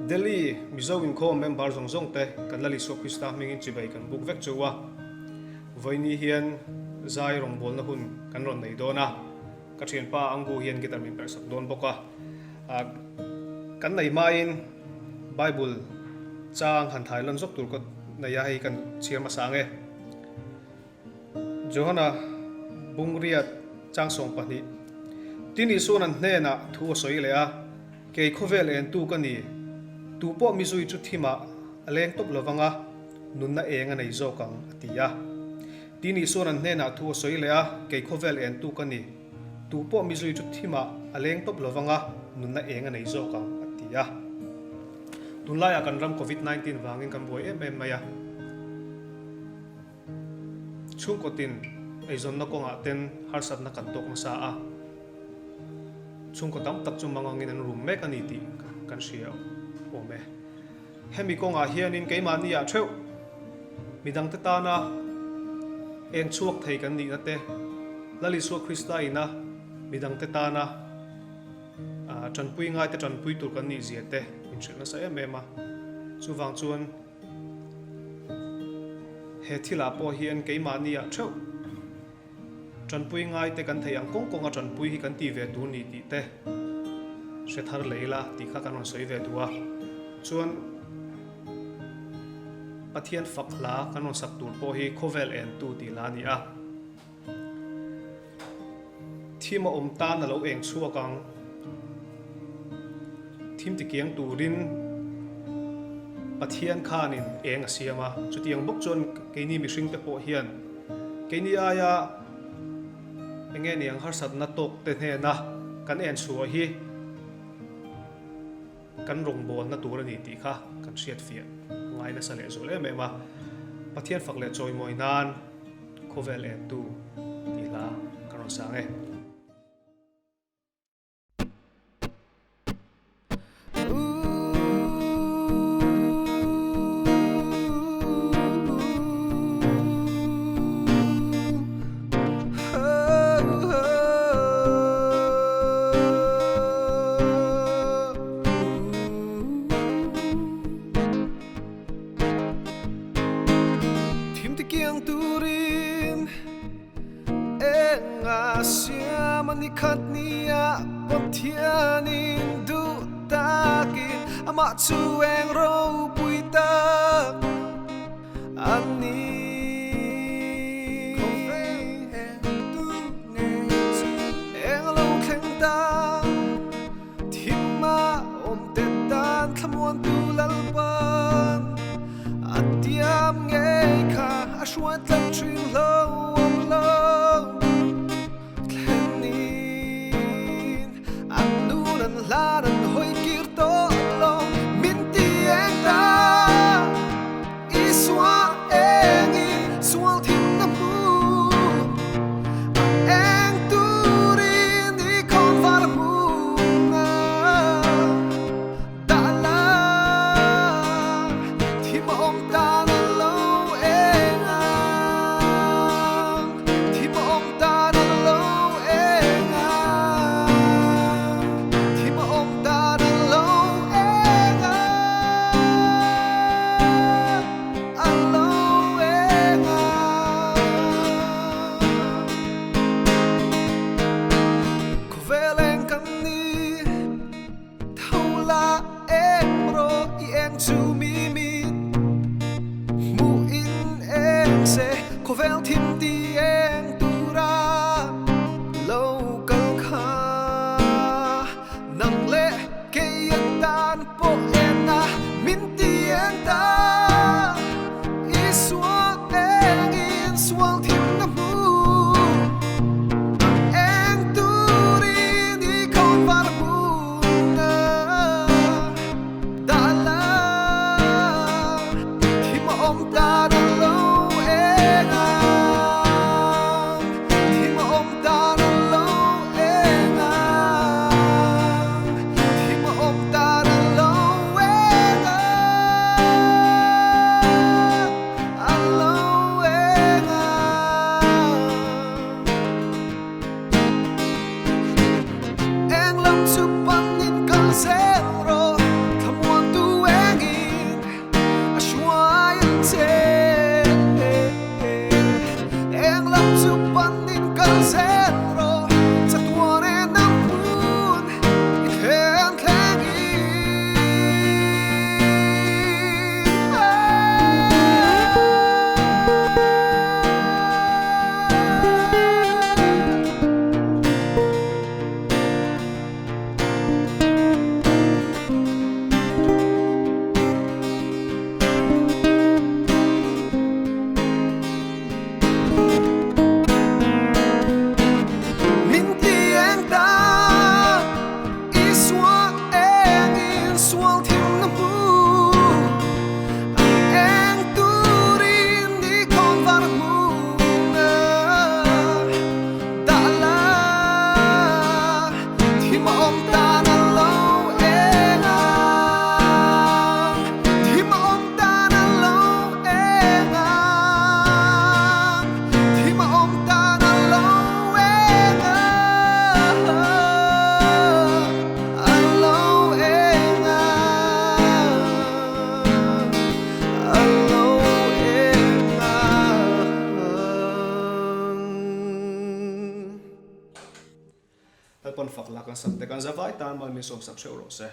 Delhi Mizo Inkhawm member zawng zawng te kan Lal Isua Krista hmingin chibai kan buk vek chu a. Vawiini hian zai rawngbawlna hun kan rawn nei dawn a, ka thianpa Angu hian guitar min perhsak dawn bawk a. Kan nei hmain Bible chang han thai lan zawk tur ka nei a, hei kan chhiar hmasa ang e. Johana Bungriat chang 20. Tin Isuan an hnenah thu a sawi leh a, Kei khawvel entu ka ni, tu pawh mizui chu thimah a leng tawp lo vang a, nunna eng a nei zawk ang, a ti a. Tin Isuan an hnenah thu a sawi leh a, Kei khawvel entu ka ni, tu pawh mizui chu thimah a leng tawp lo vang a, nunna eng a nei zawk ang, a ti a. Tunlaiah kan ram Covid 19 vangin kan buai em em mai a. Chhungkaw tin eizawnna kawngah ten harsatna kan tawk nasa a, chhungkaw tam tak chu mangangin an rum mek a ni tih kan hria awm e. Hemi kawngah hianin keimahni ah theuh midangte tana eng chhuak thei kan nihna te, Lal Isua Krista ina midangte tana tanpui ngaite tanpui tur kan nih zia te min hrilh nasa em em a. Chuvang chuan He thilah pawh hian keimahni ah theuh tanpui ngaite kan theih ang kawng kawnga tanpui hi kan ti ve tur ni tih te hre thar leh ila tih kha kan rawn sawi ve duh a. Chuan Pathian fak hla kan rawn sak tur pawh hi khawvel entu tih hla a ni a. Thim a awm tan a lo eng chhuak ang. Thim tikiang turin Pathian khanin eng a siam a. Chutiang bawk chuan keini mihringte pawh hian keini aia enge niang harsatna tawkte hnena kan en chhuah hi kan rawngbawlna tur a ni tih kha kan hriatfiah ngai nasa lehzual em em a. Pathian fak leh chawimawi nan. Khawvel entu tih hla ka rawn sang e. Thim ti kiang turin eng a siam a ni khat nia Pathianin duh takin amah chu eng ropui tak a ni. Khawvel entu nge chu eng a lo thleng ta. Thimma awmte tan thlamuantu Lalpan a tiam ngei kha a hruai tlat thin lo awm lo thlenin an nun an hlan an hawi kir tawh lo min ti eng ta Isua engin sual thimna hmu a eng turin i khawnvar hmunah dah la thim a awm tan a lo eng ang thim a awm tan a lo eng ang thim a awm tan a lo eng ang. A lo eng a. Khawvel eng kan ni tho la eng rawh i eng chu mi mit hmuh in eng se khawvel thim ti eng tura lo kal kha nang leh kei atan pawh en a min ti eng ta Isua engin sual thimna hmu eng turin i khawnvar hmunna dah la thim a awm ta dan lo eng ang thim a awm ta dan lo eng ang thim a awm ta dan lo eng ang a lo eng ang eng lam chu panin kal zel rawh thlamuantu Lalpawn fak la kan sak te kan zavai tan mal min sawmsak hreuh rawh se.